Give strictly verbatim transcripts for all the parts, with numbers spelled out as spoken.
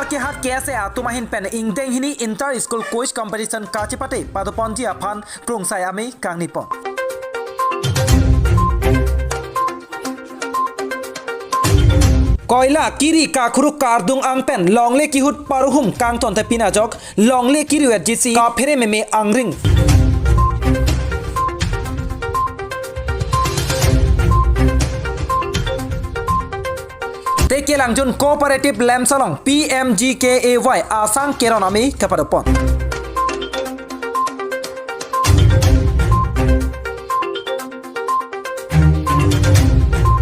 Howraghat K S A atum ahin pen ingdeng hini inter school quiz competition kachepate padoponji aphan krungsai amei kangnipon. Koila kiri kakhuruk kardung angpen longle kihut paruhum kangton te pin ajok longle kiri wetjisi kaphere meme angring. Te kelangjun cooperative lamps along P M G K A Y asang keron amei kapadopon.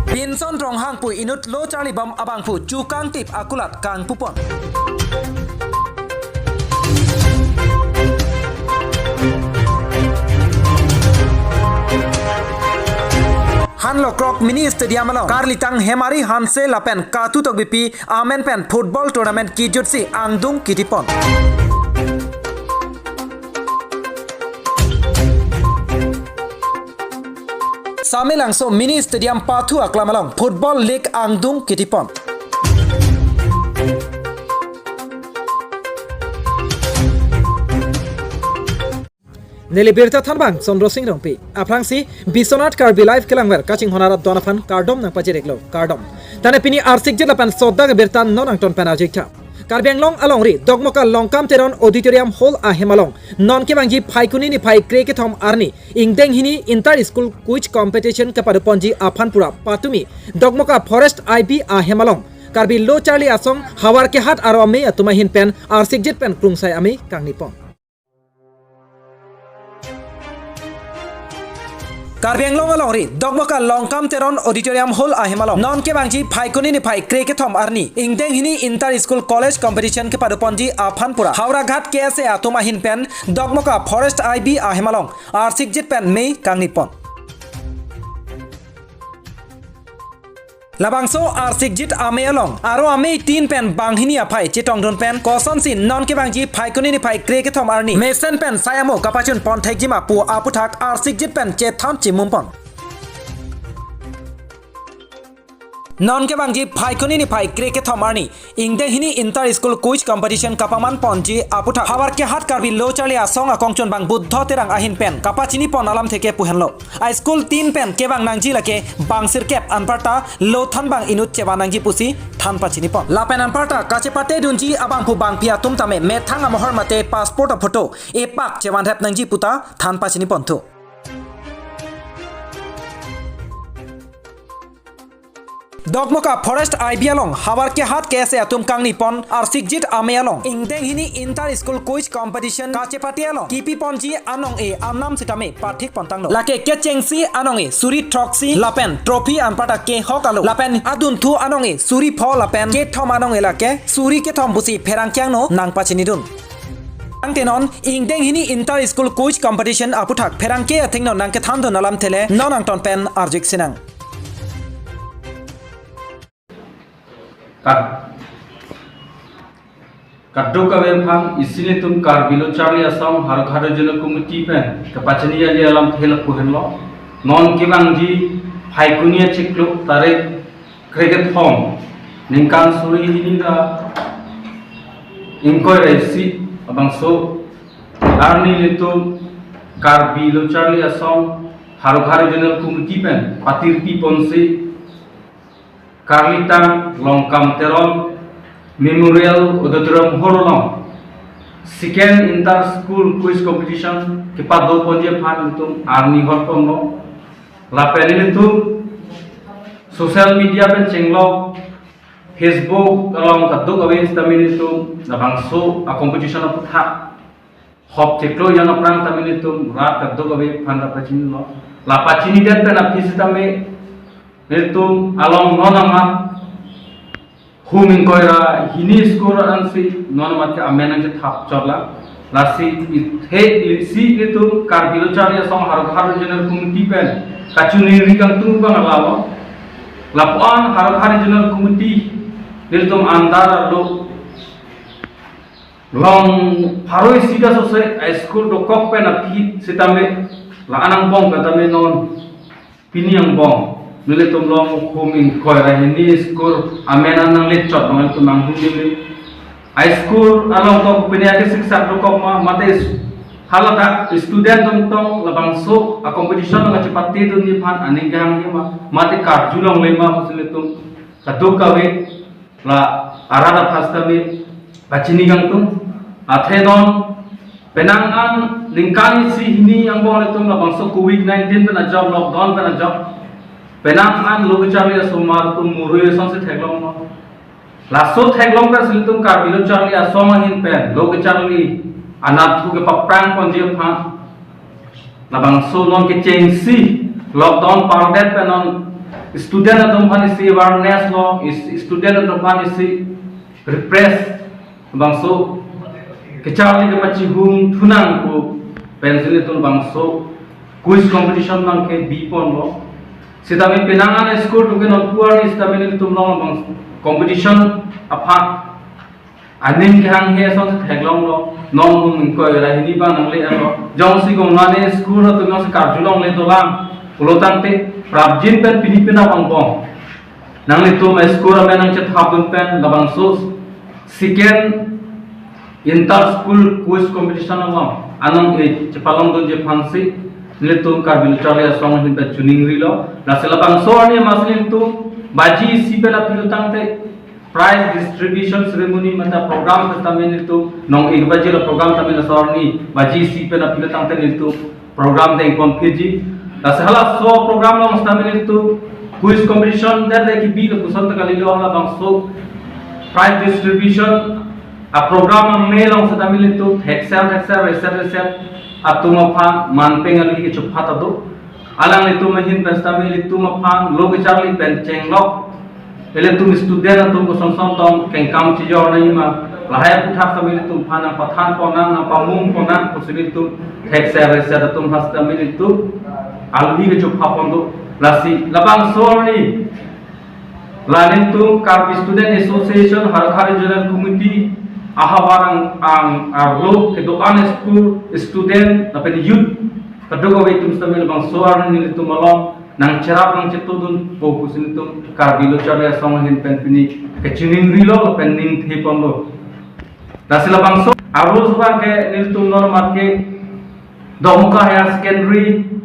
Binson Ronghang pu inut lo charlibom abangphu chukangtip akulat kangpupon. Hanlokrok Mini Stadium along karlitang Hemari Hanse lapen Katu Tokbipi amen pen football tournament kijutsi angdung kitipon. Samelangso Mini Stadium pathu aklam along football league angdung kitipon. Neli birta thanbang Chandra Singh Rongpi. Aphrangsi Biswanath Karbi Live kelangver kachinghon arat don aphan kardom nangpajir-iklo, kardom. Tane pini arsikjit lapen sodak birta non angton pen arjik tha. Karbi Anglong alongri Dokmoka Longkam Teron Auditorium Hall ahem along non kevangji Phaikuni niphai krekethom arni ingdeng hini inter school quiz competition kepadoponji aphan pura patumi Dokmoka Forest I B ahem along Karbi Lo Charli Asong Howraghat aro amei atum ahin pen arsikjit pen krungsai amei kangnipon. Karbi Anglong alongri Dokmoka Longkam Teron Auditorium Hall ahem along non kevangji Phaikuni niphai krekethom arni ingdeng hini inter school college competition kepadoponji aphan pura Howraghat K S A atum ahin pen Dokmoka Forest I B ahem along arsikjit pen mei kangnipon. Labangso arsikjit amei along aro amei tin pen banghini aphai chetongdun pen kosonsi non kevangji Phaikuni niphai krekethom arni mesen pen sai amo kapachunpon thekjima pu aputhak arsikjit pen chethan chimumpon. Non kevangji Phaikuni niphai krekethom arni ingdeng hini inter school quiz competition kapamanponji aputhak Howraghat Karbi Lo Charli Asong akongchunbang Buddho Terang ahin pen kapachinipon alamthe ke pu henlo. A school tin pen kevang nangji lake bang sirkep anparta lo thanbang inut chevan nangji pusi than pachinipon. Lapen anparta kachepatedunji abangphu bangpi atum tame methang amohor mate passport aphoto epak chevanrep nangji puta than pachiniponthu. Dokmoka Forest I B along Howraghat K S A atum kangnipon arsikjit amei along ingdeng hini inter school quiz competition kachepate along kipiponji anong-e anam sitame pathikpontanglo. Lake kechengsi anong-e suri throksi lapen trophy anparta kehok alo lapen adunthu anong-e suri pho lapen kethom anong-e lake suri kethom pusi pherangke angno nangpachinidun. Angtenon ingdeng hini inter school quiz competition aputhak pherangke athengno nangkethandun alamthe le non angton pen arjik sinang. Kad-, kadokave aphan isi nelitum Karbi Lo Charli Asong Howraghat Regional Committee pen kapachini yali alamthe lapu henlo. Non kevangji Phaikuni achiklo tarik krekethom ningkan suri hini ra ingkoi ra isi abangso arni nelitum Karbi Lo Charli Asong Howraghat Regional Committee pen patirpiponsi karlitang Longkam Teron Memorial Auditorium Hall along second inter school quiz competition kepadoponji aphan nelitum arni horponlo. Lapen nelitum social media pen chenglok Facebook along kadokave sitame nelitum labangso a competition aputhak hop chiklo jan aphrang tame nelitum rat kadokave aphan ta pachinilo. La pachinidet pen aphi sitame nelitum along non amat hum ingkoi ra hini school ansi non amat ke amen nangchethap chotlo. Lasi ithe isi nelitum Karbi Lo Charli Asong Howraghat Regional Committee pen kachiningri kangtung abang lalo. Lapuan Howraghat Regional Committee nelitum andar arlo long pharo isi ta sose a school dokok pen aphi sitame la-an angbong pen tame non pini angbong nelitum long hum ingkoi ra hini school amen an nanglet chot nangtum nanghum dili. High school along tong pini ake siksak dokok ma, mate is-, haladak student tongtong labangso a competition along chepate dunji aphan aning kehanghe ma, mate karjulongle ma pusi ilitum kadokave la arat aphan sitame pachini kangtung. Athe non penang an ningkan isi hini angbong ilitum labangso covid nineteen pen ajok, lockdown pen ajok, penang an lo kecharli asomar atum murui asonsi theklonglo. Laso theklong pensi ilitum Karbi Lo Charli Asong ahin pen lo kecharli anatthu kepaphrang ponji aphan, labangso non kechengsi lockdown pardet pen non student atum aphan isi awareness lo, is-, student atum aphan isi repress, labangso kecharli kepachihum thunang pu pensi ilitum labangso quiz competition nangkebi ponlo. Sitame penang an school atum ke non puar ni sitame ilitum along labang competition aphan aning kehanghe asonsi theklonglo, nong mung ingkoi ra hini abang nangle-etlo. Jongsi kongmane school atum jongsi karjulongle dolang pulo tangte prapjin pen pini penap angbong nanglitum school amen nangchethapdun pen labangso second inter school quiz competition along anong e chepalongdunji aphansi nelitum Karbi Lo Charli Asong ahin pen chiningrilo. Lasi labangso arni amatsi nelitum baji isi pen aphi lo tangte prize distribution ceremony mate program sitame nelitum nong-ik baji lo program tame laso arni baji isi pen aphi lo tangte nelitum program dengpon phitji. Lasi halaso program along sitame nelitum quiz competition det le kebi lapuson ta kalilo, halabangso prize distribution a program ame along sitame nelitum thekser thekser, reser reser atum aphan manpeng alohi kechopha ta do. Alanglitum ahin pen sitame ilitum aphan lo kecharli pen chenglok ilitum student atum koson koson tong kengkam chijor nangji ma, lahai aphuthak sitame ilitum aphan nangpathan ponnang, nangpamung ponnang pusi ilitum thekser reser atum aphan sitame ilitum alohi kechopha pon do. Lasi labangso arni la nelitum Karbi Student Association Harakha Regional Committee ahavar ang, ang arlo kedo-an school student lapen youth kadokave atum sitame labangso arni nelitum along nangcherap nangchetongdunpo pusi nelitum Karbi Lo Charli Asong ahin pen pini kachiningrilo lapen ningthe ponlo. Lasi labangso arlo abang ke nelitum non amat ke Dongka Higher Secondary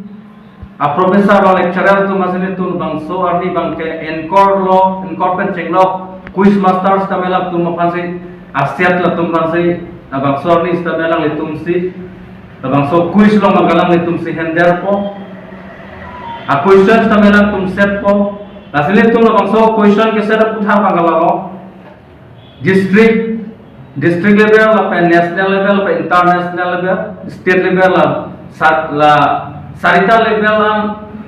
a professor lo lecturer atum amatsi nelitum labangso arni abang ke anchor lo, anchor pen chenglok quiz master sitame latum aphansi, aset latum aphansi labangso arni sitame alanglitumsi labangso quiz along abang alanglitumsi henderpo. A question sitame alangtum setpo. Lasi nelitum labangso question keset aphuthak abang ke lalo. District, district level lapen national level lapen international level, state level la sa-, la sarita level an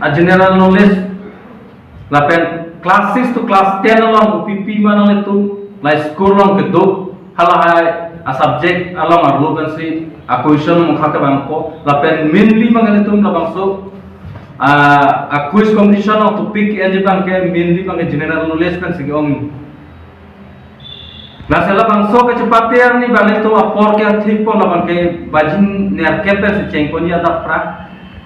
a general knowledge lapen class six to class ten along kopipi ma nanglitum la school along kedo halahai a subject along arlo pensi a question mukha kevangpo lapen mainly ma nanglitum labangso a, a quiz competition along topic enji abang ke mainly abang ke general knowledge pensi ke-ong. Lasi labangso kechepate arni abang nelitum apor ke thik pon labang ke baji nerkep pensi chengponji adap pra.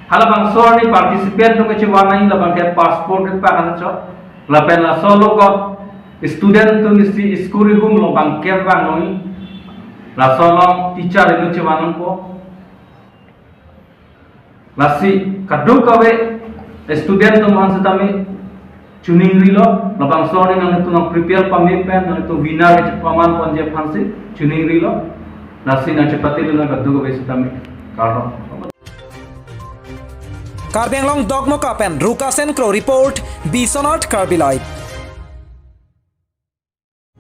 Halabangso arni participant atum kechevan nangji labang ke passport ke pa kan chot. Lapen laso along student atum isi school ihum along bangkep vang nangji. Laso along teacher ilu chevan nangpo. Lasi kadokave student atum aphan sitame chiningrilo, labangso arni nanglitum nang prepare pame pen nanglitum winner kechepaman ponji aphansi chiningrilo. Lasi nangchepatelo nang kadokave sitame. Kardom. Karbi Anglong Dongka pen Rukasen Kro report, Biswanath Karbi Live.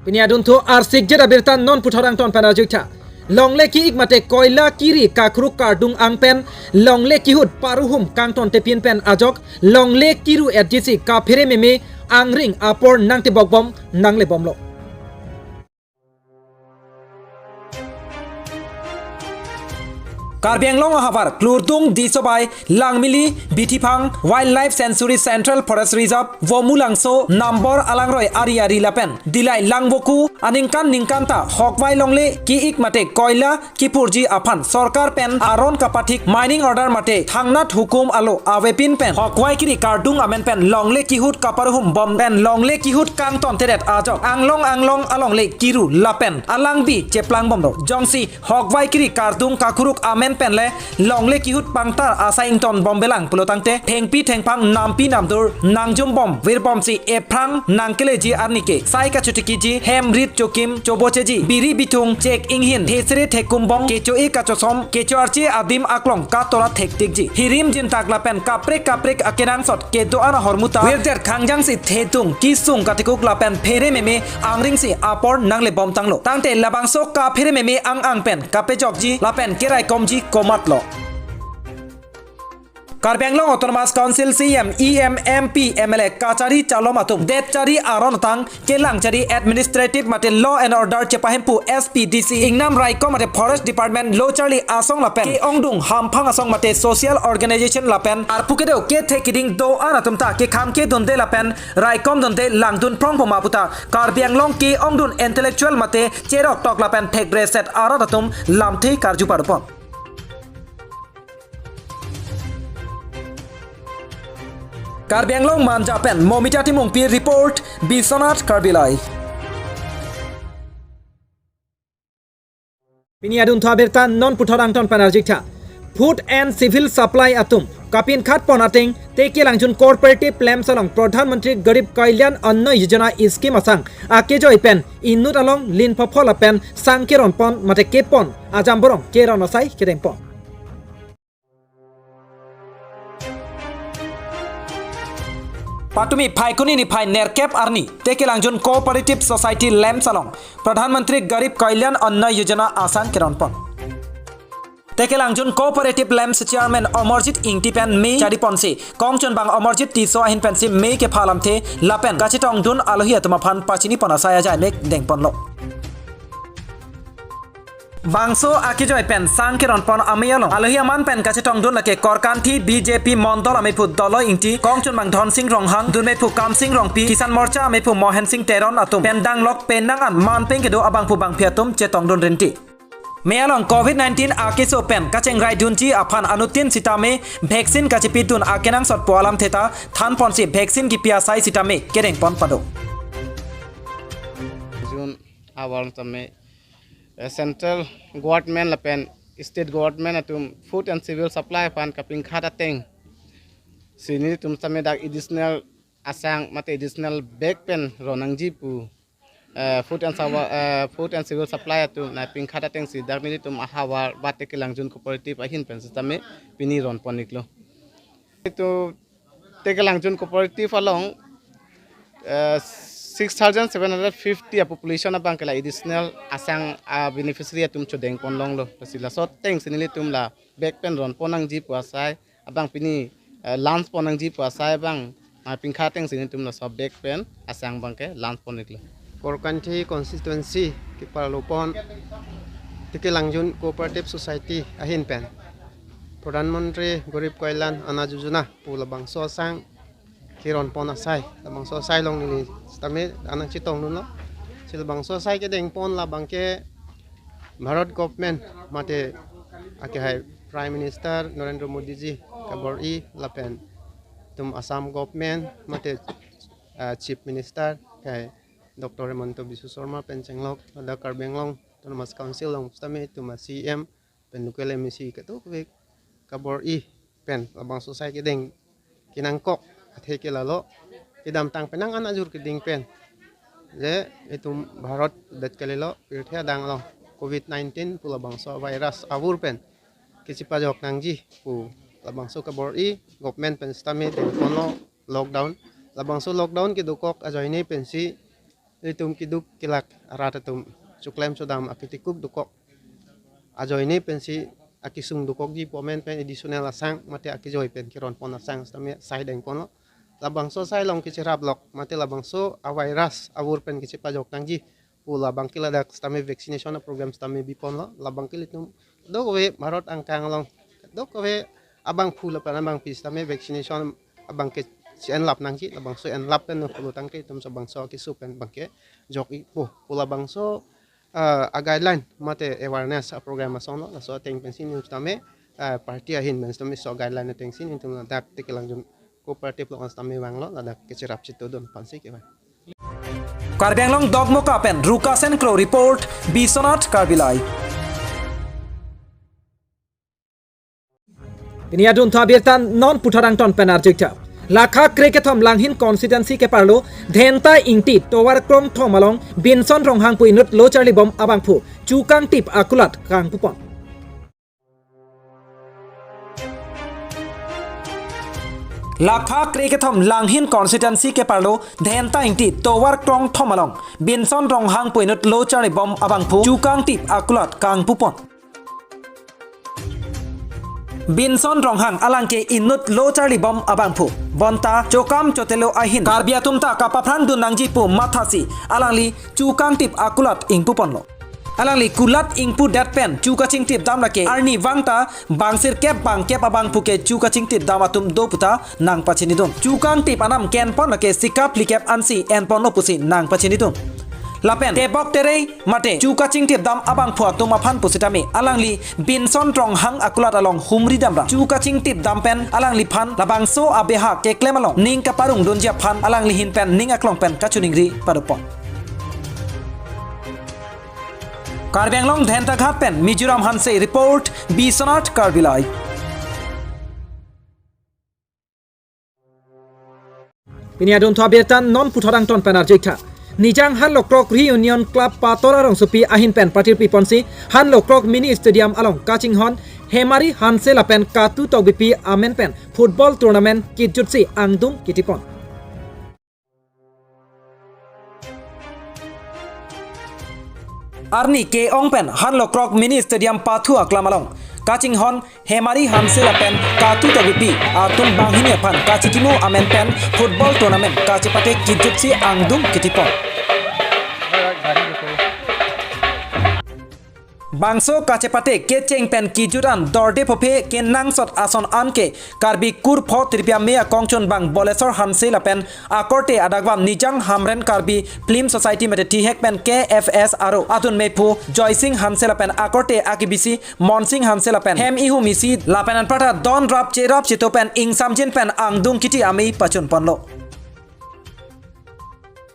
Pini adunthu arsik jet abirta non puthot angton pen arju tha. Longle ki-ik mate koila kiri kakruk kardung angpen longle kihut paruhum kangton tepin pen ajok longle kiru-etji si kaphere meme angring apor nangtebokbom nanglebomlo. Karbi Anglong ahavar Klurdung, Disobai, Langmili, Bithiphang, Wildlife Sanctuary, Central Forest Reserve, Vomulangso, Nambor, Alangroi, Ari Ari lapen Dilai Langvoku aningkan ningkan ta hokvai longle ki-ik mate koila kiphurji aphan sorkar pen aron kapathik mining order mate thangnat hukum alo avepin pen hokvai kiri kardung amen pen longle kihut kaparhum bom pen longle kihut kangton tedet ajok anglong anglong alongle kiru lapen alangbi cheplang bomlo. Jongsi hokvai kiri kardung kakuruk amen pen le longle kihut pangtar asai ington bombelang pulotangte thengpi thengphang nampi namdur nangjum bom virbomsi ephrang nangkeleji arnike sai kachutikiji hem rit chokim chobocheji biri bithung chek inghin thesere thekumbong kecho-e kachosom kecho-arche adim aklong katora thektikji hirim jintak lapen kaprek kaprek akenangsot kedo-an ahormuta virdet khangjangsi thedung kisung katikuk lapen phere meme angringsi apor nanglebom tanglo. Tangte labangso kaphere meme ang ang pen kapejokji lapen keraikomji komatlo. Karbi Anglong Autonomous Council C E M, E M, M P, M L A kachari chalom atum det chari aron atang kelang chari administrative mate law and order chepahemphu S P, D C, ingnam raikom mate forest department lo charli asong lapen ke-ongdung hamphang asong mate social organization lapen arpu kedo kethe kiding do-an atum ta kekham kedunde lapen raikom dunde langdun phrong poma puta Karbi Anglong ke-ongdun intellectual mate cherok tok lapen thekbreset arat atum lamthe karju parupon. Karbi Anglong Manja pen Momita Timungpi report, Biswanath Karbi Live. Pini adun thu abirta non puthot angton pen arjik tha. Food and Civil Supply atum kapinkhat pon ateng Teke Langjun Cooperative Lamps along Pradhan Mantri Garib Kalyan Anna Yojana scheme asang akejoi pen inut along lin phopho lapen sang keron pon mate kepon ajamborong keron asai kedeng pon. Patumi Phaikuni niphai nerkep arni Teke Langjun Cooperative Society Lamps along Pradhan Mantri Garib Kalyan Anna Yojana asang keron pon. Teke Langjun Cooperative Lamps Chairman Amarjit Ingti pen me chari ponsi kongchunbang Amarjit Tisso ahin pensi me kepha lamthe lapen kachetongdun alohi atum aphan pachini pon asai ajai mek deng ponlo. Bangso akejoi pen sang keron pon amei along alohi aman pen kachetongdun lake Korkanthi B J P Mondol amephu Dolo Ingti, kongchunbang Dhonsing Ronghang, dunmephu Kamsing Rongpi, Kisan Morcha amephu Mohensing Teron atum pen danglok penang an manpeng kedo abangphu bangphi atum chetongdun rinti. Me along covid nineteen akeso pen kachengraidunji aphan anuttin sitame vaccine kachepidun akenangsot pu alam theta than ponsi vaccine kipi asai sitame kedeng pon pado. Jun awal tame eh, central government lapen state government atum food and civil supply aphan kapinkhat ateng si nelitum sitame dak additional asang mate additional bag pen ron nangji pu, eh, food and sawa-, eh, food and civil supply atum na pinkhat ateng si dak nelitum ahavar ba Teke Langjun Cooperative ahin pen sitame pini ron pon iklo. Itu Teke Langjun Cooperative along, eh, six thousand seven hundred fifty a population abang ke la additional asang a beneficiary atum chodeng pon longlo. Lasi laso ateng si nelitum la bag pen ron pon nangji pu asai abang pini, eh, launch pon nangji pu asai abang, ah, pinkhat ateng si nelitum laso bag pen asang abang ke launch pon iklo. Korkanthi constituency keparlo pon Teke Langjun Cooperative Society ahin pen Pradhan Mantri Garib Kalyan Anna Yojana pu labangso asang keron pon asai, labangso asai along neli sitame anang chetongdunlo. Si labangso asai kedeng pon labang ke Bharat government mate akehai Prime Minister Narendra Modi ji kabor-i lapen itum Assam government mate, ah, Chief Minister akehai Doctor Himanta Biswa Sarma pen chenglok ladak Karbi Anglong Autonomous Council along sitame itum a-C E M pen local M A C kadokave kabor-i pen labangso asai kedeng kenangkok athe ke lalo kedamtang penang an ajur keding pen je itum Bharat det kalilo pirthe adang along covid nineteen pu labangso virus avur pen kachepajok nangji pu labangso kabor-i government pen sitame deng ponlo lockdown. Labangso lockdown kedokok ajoine pensi itum keduk kelak arat atum choklem chodam aketikup dokok ajoine pensi akesung dokokji pu amen pen additional asang mate akejoi pen keron pon asang sitame asai deng ponlo. Labangso asai along kacherap lok mate labangso a-virus avur pen kachepajok nangji Pu labangke ladak sitame vaccination program sitame biponlo, labangke ilitum dokave Bharat angkang along dokave abangphu lapen abangpi sitame vaccination abangke si-enlap nangji, labangso enlap pen pulo tangte itum labangso keso pen abangke jok-ikpo pu labangso, ah, a guideline mate awareness a program asonlo, laso ateng pensi nelitum sitame, ah, party ahin pen sitame laso guideline atengsi nelitum ladak te kelangjun cooperative along sitame vanglo, ladak kecherap chetudun aphansi kevang. Karbi Anglong Dokmoka pen Rukasen Kro report, Biswanath Karbi Live. Pini adunthu abirta non puthot angton pen arjuita. Lakha krekethom Langhin constituency keparlo Dhenta Ingti tovar krongthom along Binson Ronghang pu inut lo charlibom abangphu chukangtip akulat kangpupon. Lakha krekethom Langhin constituency keparlo Dhenta Ingti tovar krongthom along Binson Ronghang pu inut lo charlibom abangphu chukangtip akulat kangpupon. Binson Ronghang alangke inut lo charlibom abangphu. Bonta chokam chotelo ahin Karbi atum ta kapaphrangdun nangji pu mathasi alangli chukangtip akulat ingpuponlo. Alangli kulat ingpudet pen chu kachingtip dam lake arni vangta bang sirkep bangkep abangphu ke chu kachingtip dam atum do puta nangpachinidun. Chukangtip anam kenpon lake sikap likep ansi enponlo pusi nangpachinidun. Lapen tebok terei mate chu kachingtip dam abangphu atum aphan pusitame alangli Binson Ronghang akulat along humri damra chu kachingtip dam pen alangliphan labangso abeha keklem along ning kaparongdunji aphan alangli ahin pen ning aklong pen kachiningri padopon. Karbi Anglong Dhentaghat pen Mizoram Hanse report, Biswanath Karbi Live. Pini adunthu abirta non puthot angton pen arjuita. Nijang Hanlokrok Reunion Club pator arongsopi ahin pen patirpiponsi Hanlokrok Mini Stadium along kachinghon Hemari Hanse lapen Katu Tokbipi amen pen football tournament kijutsi angdung kitipon. Arni ke-ong pen Hanlokrok Mini Stadium pathu aklam along kachinghon Hemari Hanse lapen Katu Tokbipi atum banghini aphan kachikimo amen pen football tournament kachepate kijutsi angdung kitipon. Bangso kachepate kecheng pen kijut an dorde phophe kenangsot ason anke Karbi kurpho tirpi amei akongchunbang Bolesor Hanse lapen akorte adakvam Nijang Hamren Karbi Film Society mate thihek pen K F S aro adun mephu Joysing Hanse lapen akorte akebisi Monsing Hanse lapen hem ihum isi lapen anparta don rap cherap cheto pen ingsamjin pen angdung kiti amei pachunponlo.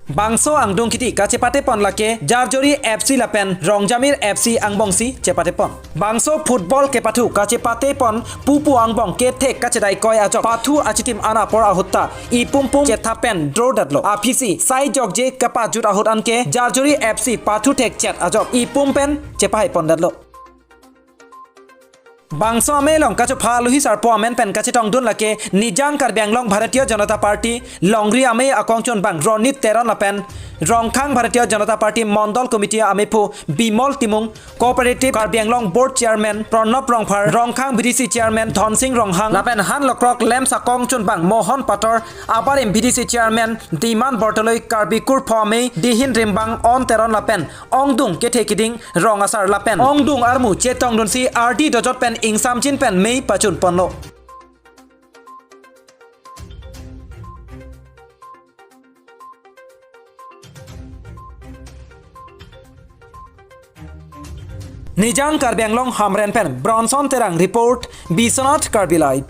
Bangso angdung kiti kachepatepon lake Jarjori F C lapen Rongjamir F C angbongsi chepatepon. Bangso football kepathu kachepatepon pupu angbong kethek kachedai koi ajok pathu achitim an apor ahutta ipumpum chethap pen draw detlo. Aphisi sai jokje kapajut ahut anke Jarjori F C pathu thekchet ajok ipum pen chepahaipon detlo. Bangso amei along kachopha aluhi sarpo amen pen kachetongdun lake Nijang Karbi Anglong Bharatiya Janata Party Longri Amei akongchunbang Ronit Teron lapen Rongkhang Bharatiya Janata Party Mondol Committee ameiphu Bimol Timung, Cooperative Karbi Anglong Board Chairman Pranab Rongphar, Rongkhang B D C Chairman Dhonsing Ronghang, lapen Hanlokrok LAMPS akongchunbang Mohon Pator, abarim B D C Chairman Diman Bortoloi, Karbi kurpho amei Dihin Rimbang On Teron lapen ongdung kethe kiding rong asar lapen ongdung armu chetongdunsi ardi dojot pen ingsamjin pen mei pachunponlo. Nijang Karbi Anglong Hamren pen Bronson Terang report, Biswanath Karbi Live.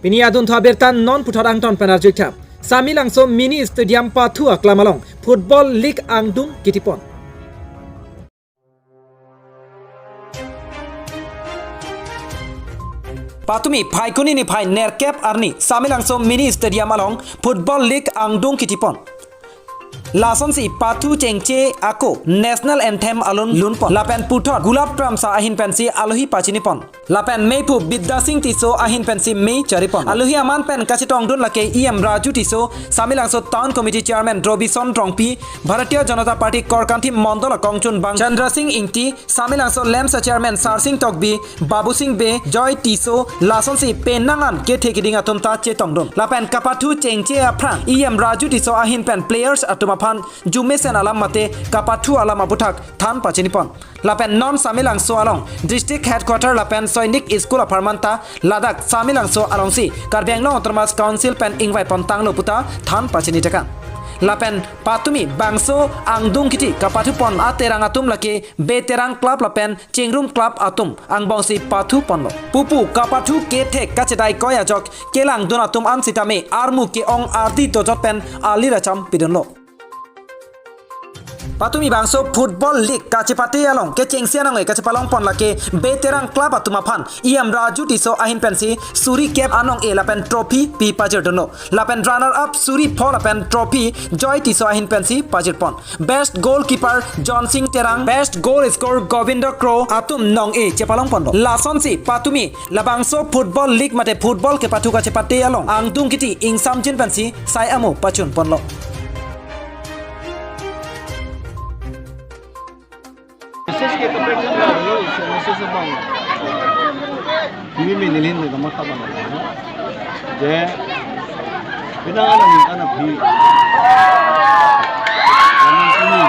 Pini adunthu abirta non puthot angton pen arjuita. Samelangso Mini Stadium pathu aklam along football league angdung kitipon. Patumi Phaikuni niphai nerkep arni Samelangso Mini Stadium along football league angdung kitipon. Lasonsi pathu chengche ako National Anthem alun lunpon. Lapen puthot Gulab Kramsa ahin pensi alohi pachinipon. Lapen meiphu Bidya Sing Tisso ahin pensi mei charipon. Alohi aman pen kachetongdun lake E M Raju Tisso, Samelangso Town Committee Chairman Robison Rongpi, Bharatiya Janata Party Korkanthi Mondol akongchunbang Chandra Sing Ingti, Samelangso LAMPSA Chairman Sarsing Tokbi, Babu Sing Bey, Joy Tisso, lasonsi penang an kethe kiding atum ta chetongdun. Lapen kapathu chengche aphrang E M Raju Tisso ahin pen players atum aphan jumesen alam mate kapathu alam aputhak than pachinipon. Lapen non Samelangso along District Headquarter lapen Sainik School apharman ta ladak Samelangso alongsi Karbi Anglong Autonomous Council pen ingvaipontanglo puta than pachini tekang. Lapen patumi bangso angdung kiti kapathupon aterang atum lake Bey Terang Club lapen Chingrum Club atum angbongsi pathuponlo. Pupu kapathu kethek kachedai koi ajok kelangdun atum an sitame armu ke-ong ardi dojot pen alir acham pidunlo. Patumi bangso Football League kachepate along kechengsi anong-e kachepalongpon lake Bey Terang Club atum aphan E M Raju Tisso ahin pensi suri kep anong-e lapen trophy pi pajirdunlo. Lapen runner up suri pho lapen trophy Joy Tisso ahin pensi pajirpon. Best goalkeeper John Sing Terang, best goal scorer Govinda Kro atum nong-e chepalongponlo. Lasonsi patumi labangso Football League mate football kepathu kachepate along angdung kiti ingsamjin pensi sai amo pachunponlo. Message ke kaprek jam la lo, isi message abang. Kami menilin de kama kapan lo. Je, bina ana ni ana phi. Namun kini,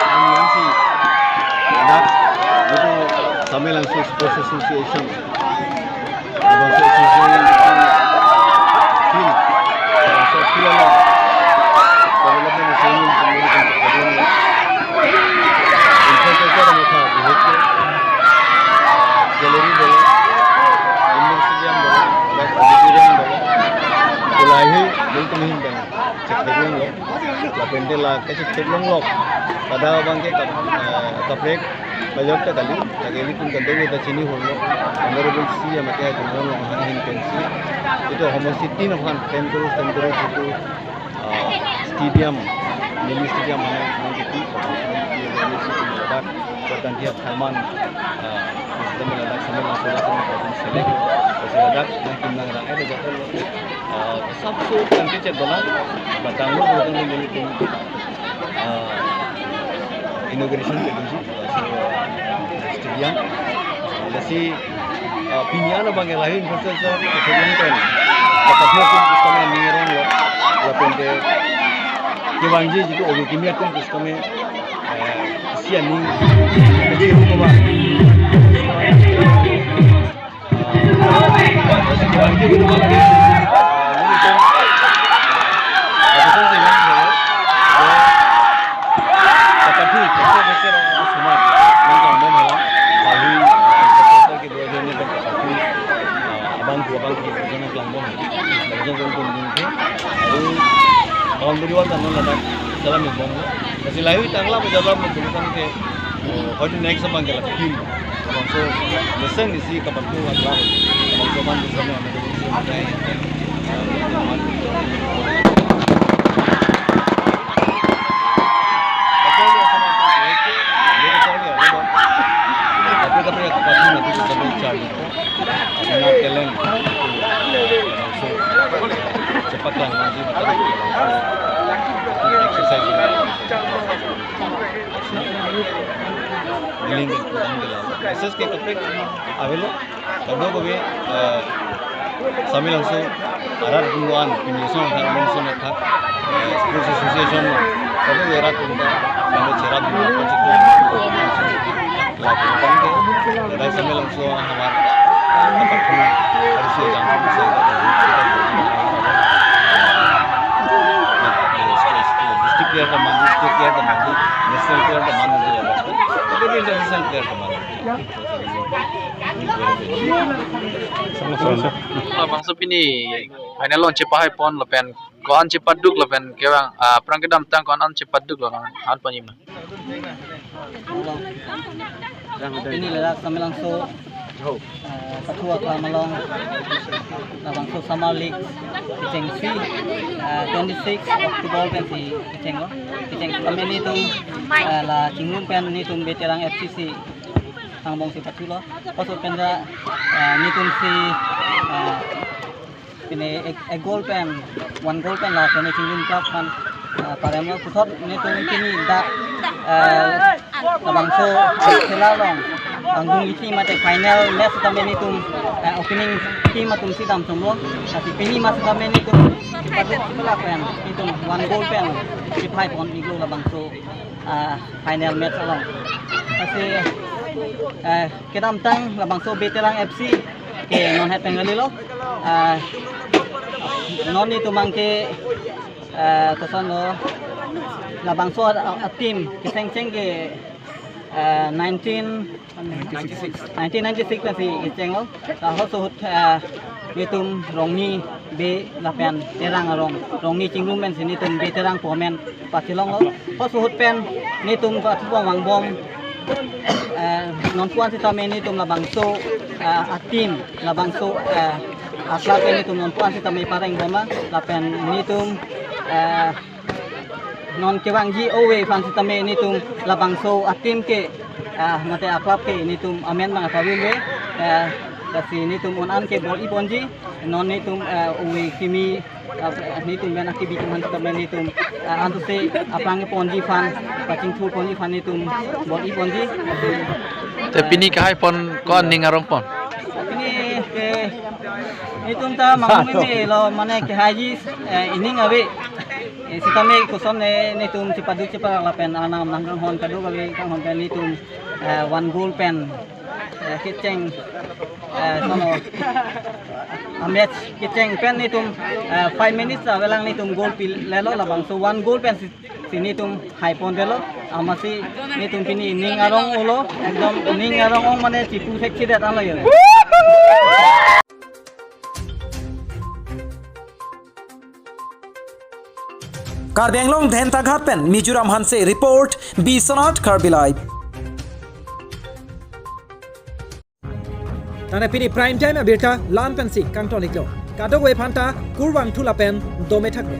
kami ansi. Dak, itu Samelangso Sports Association. Bangso season team, bangso field along development assignment committee kan problem lo. Infrastructure ang kha bihek ke gallery dolo, indoor stadium dolo, ladak auditorium dolo. Kulai hi, bel kami hin dolo. Chetheklonglo. Lapen te la kachetheklonglo. Kada abang ke kap-, eh, kaprek pajok ta kali. Lake ilitum kado ta chini holo. Honorable C M ate hai tum holo ahin pensi. Itu homosti tin aphan ten crore, ten crore itu, eh, stadium, mini stadium hai nang kiti. Ladak, ladak, ladak, Samelangso ladak, nang kim nang rang, ada jatuh. Ah, sabso kanti chet bola, batang lo, batang lo, ah, inauguration ke dun si, ah, so, ah, stadium. Lasi, ah, pini an abang lahei infrastructure, stadium kan, kapathu atum kami ningrong lo, lapen te, kevangji jitu obi kimi atum kami, ah, isi aning, jadi, rumah. Boundary wall kan ladak salam bom. Kasi lahei tangla mo jalan mo bulu kan ke. Hoiti next abang ke la team. Bangso mesen isi kapathu atla. Bangso man bisa na. Kapathu na tu sampai charge. Ina talent. Bangso cepat lah nanti exercise. Building ke kurang jelas. Message ke kaprek avelo. Kado kami, eh, Samelangso arat duluan, pini lason athak, lason athak, eh, sports association, kado kami arat duluan, kami cherap duluan, kami cherap duluan. Lapen tangte, dari Samelangso hamar, eh, kapathu, harus ya jangkung, saya kata, district player ta mandi, state player ta mandi, national player ta mandi, tapi international player ta mandi. Sama-sama. Labangso pini final along chepahaipon lapen ko-an chepaduk lapen kevang, ah, aphrang kedamtang ko-an an chepaduk lo, an panyim. Pini ladak Samelangso Eh, pathu aklam along labangso Summer League kechengsi, eh, twenty-six October pensi kechenglo. Kecheng kami nelitum, eh, la Chingrum pen nelitum Beterang F C si angbongsi pathulo. Halaso pen ra, eh, nelitumsi, eh, pini ek, ek goal pen, one goal pen la pini Chingrum Club aphan, eh, paremlo. Puthot nelitum pini dak, eh, labangso, eh, khela along angdung isi mate final match tame nelitum, eh, opening team atumsi dam chomlo. Lasi pini match tame nelitum paduk sipela pen nelitum one goal pen siphai pon-iklo labangso, eh, final match along. Lasi, eh, kedamtang labangso Beterang F C ke non het pen kalilo. Ah, non nelitum abangke, ah, kosonlo, labangso a, a team kechengcheng ke, ah, nineteen, nineteen ninety-six pensi kechenglo. Halaso ahut, ah, nelitum Rongni Be lapen Terang arong, Rongni Chingrum pensi nelitum Beterang pu amen pachelonglo. Halaso ahut pen nelitum pathu abang vangbom, eh, nonpu-an sitame nelitum labangso, eh, a team, labangso, eh, a club pen nelitum nonpu-an sitame parengbom, lapen nelitum, eh, non kevangji ove aphan sitame nelitum labangso a team ke, eh, mate a club ke nelitum amen abang paville, eh, lasi nelitum un-an ke bor-i ponji, non nelitum, eh, ove kimi, eh, nelitum pen akibi atum aphan sitame nelitum, eh, antu se aphrang ponji aphan, pachingthur ponji aphan nelitum bor-i ponji. Te pini kehai pon ko-an ning arong pon? Pini ke nelitum ta mangmumelo mane kehaiji, eh, ining ave. Eh, sitame kosonne nelitum chepaduk cheparak lapen arnam nangkanghon kadokave kanghon pen nelitum, eh, one goal pen, eh, kecheng, eh, sono, ah, match kecheng pen nelitum, eh, five minutes avelang nelitum goal pilelo, labangso one goal pensi, si nelitum hai pondetlo. Amatsi nelitum pini ning arong-olo, ekdom ning arong-ong mane chipu thekthedet anlo yo. Karbi Anglong Dhentaghat pen Mizoram Hanse report, Biswanath Karbi Live. Tangte pini prime time abirta la-an pensi kangton-iklo. Kadokave aphanta kurvangthu lapen dome thakme.